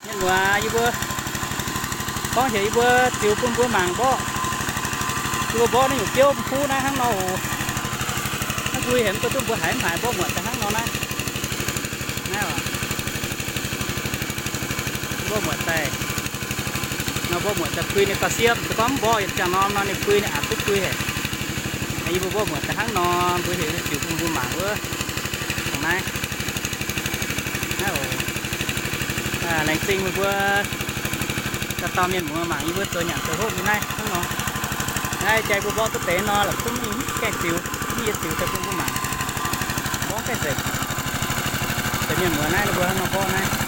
Mienh muoz, yie mbuo gorngv heuc yie mbuo ziux bun mbuo mangc mborqv. Yie mbuo mborqv naaiv nyungc biouv mv huv naaiv hnangv nor oc. Naaiv mbui heuc mv duqv mbuo haiz mv haiz mborqv muotc daaih hnangv nor naaiv. Naaiv oc, mborqv muotc daaih. Nor mborqv muotc daaih puix ninh gauh siepv, se gorngv mv mborqv yietc ziangh norm nor ninh puix, ninh aqc duqv puix haic. Yie mbuo mborqv muotc daaih hnangv nor, mbuo heuc yie mbuo ziux bun mbuo mangc wuov. Dongh naaiv. Naaiv oc. Laengz zingh meih mbuo dauh dauh mienh muoz mangc yie mbuo zoux nyanc zoux hopv nyei naaiv hnangv nor. Naaiv jaa mbuo mborqv duqv deix nor la'kuqv mv gaengh ziux, mv yie ziux daaih bun mbuo mangc. Mborqv gaengh nzengc. Deix mienh muoz naaiv ninh mbuo hnangv nor mborqv naaiv.